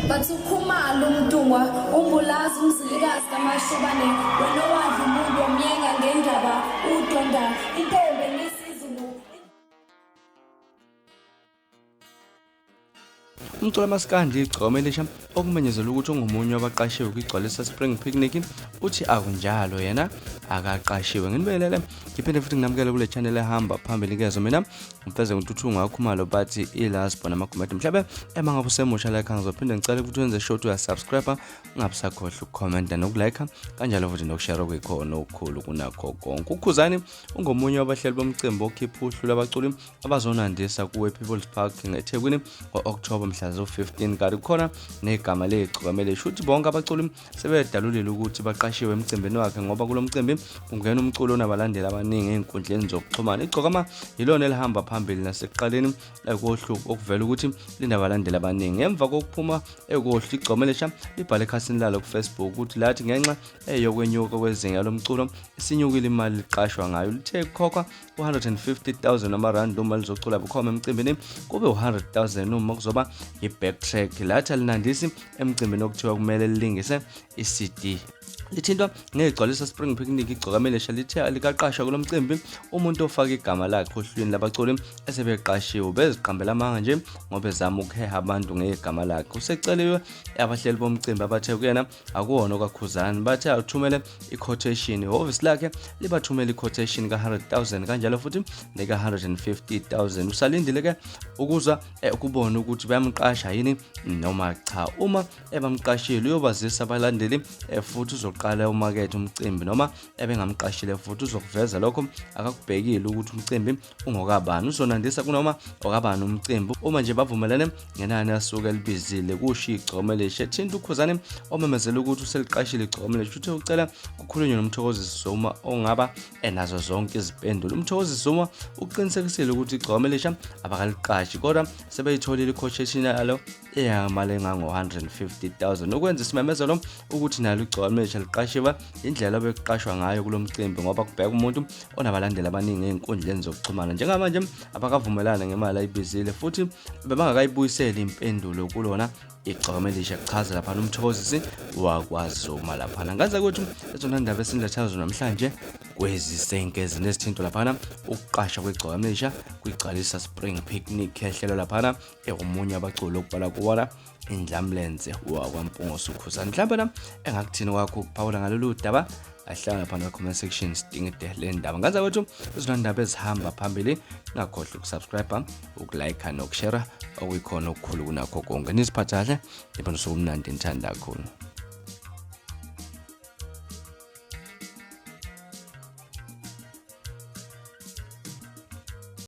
Bathi uKhumalo uMntungwa uMbulazi uMzilikazi kaMashobane wena owadla umuntu wamyenga ngendaba udonda intombi enisizulu. Umculo kamaskandi Igcokama Elisha okumenyezelwe ukuthi ungomunye wabaqashiwe kwiGcwalisa Spring Picnic uthi akunjalo, yena akaqashiwe. Nginibelele ngiphinde futhi nginamukele kule channel ehamba phambili kezo mina ngifeze ngintuthu ngakhumalo bathi ilasbo namagumede. Mhlabe ema ngabe usemusha like ngizophinde ngicele ukuthi wenze sure ukuthi uyasubscribe, ungabusakhohlwa ukukhomenta nokulike kanjalo futhi nokushare okuyikhona okukhulu kunakho konke. UKhuzani ungomunye wabahleli bomcimbi okhipha uhlu lwabaculi abazonandisa kuwe People's Park ngeThekwini ngo-Okthoba mhla zo-15, kanti kukhona negama legcokama elisha. Uthi bonke abaculi sebedalulile ukuthi baqashiwe emcimbini wakhe ngoba kulo mcimbi kungena umculo onabalandeli abaningi ey'nkundleni zokuxhumana. Igcokama yilona elihamba phambili nasekuqaleni kohlu okuvela ukuthi linabalandeli abaningi. Emva kokuphuma ekohlu igcokama elisha libhale ekhasini lalo ku-Facebook ukuthi lathi ngenxa eyokwenyuka kwezinga lomculo isinyukile imali liqashwa ngayo. Lithe kukhokhwa u-150,000 amarandi uma lizocula bukhoma emcimbini, kube u-100,000 uma kuzoba i-backtrack. Lathi alinandisi emcimbini okuthiwa kumele lilingise i-CD. Lithintwa ngegcwalisa Spring Picnic igcokama elisha lithe alikaqashwa kulo mcimbi. Umuntu ofake igama lakhe ohlwini labaculi esebeqashiwe beziqambela amanga nje ngoba ezama ukuheha abantu ngegama lakhe. Useceliwe abahleli bomcimbi abathe kuyena akuwona okaKhuzani, bathe awuthumele i-quotation. Ihhovisi lakhe libathumele i-quotation ka-100,000 kanjalo futhi neka-150,000. Usalindile ke ukuzwa ukubona ukuthi bayamqasha yini noma cha. Uma ebamqashile uyobazisa abalandeli futhi uzoqala umakethe umcimbi, noma ebengamqashile futhi uzokuveza lokho akakubhekile ukuthi umcimbi ungokabani, uzonandisa kunoma okabani umcimbi uma nje bavumelene ngenani asuke elibizile, kusho igcokama elisha. Ethinta uKhuzani omemezela ukuthi useliqashile igcokama elisha, uthe ucela kukhulunywe noMthokozisi Zuma ongaba enazo zonke izimpendulo. UMthokozisi Zuma uqinisekisile ukuthi igcokama elisha abakaliqashi kodwa sebeyitholile i-quotation yalo eyamali engango-150,000. Ukwenza isimemezelo ukuthi nalo igcokama elisha liqashiwe indlela obekuqashwa ngayo kulo mcimbi ngoba kubheka umuntu onabalandeli abaningi ey'nkundleni zokuxhumana. Njengamanje abakavumelani ngemali ayibizile futhi bebangakayibuyiseli impendulo kulona igcokama elisha, kuchaza laphana uMthokozisi wakwaZuma laphana. Ngaze ukuthi ezona ndaba esindathazo namhlanje kwezisenke zinezithinto laphana ukuqasha kwegcokama elisha kwigcwalisa Spring Picnic ehlelo laphana ewumunye abaculi okubhala kuwona indlamlenze wakwaMpungose uKhuzani. Mhlawumbe na engakuthini kwakho ukuphawula ngalolu daba, ahlala lapha comment section sidingide le ndaba. Ngaza kwethu izona ndaba ezihamba phambili, ngakhohlwa ukusubscribe, ukulike nokushare okuyikhona okukhulu kunakho konke. Niziphathe kahle, nibe nosuku omnandi, nithanda kakhulu.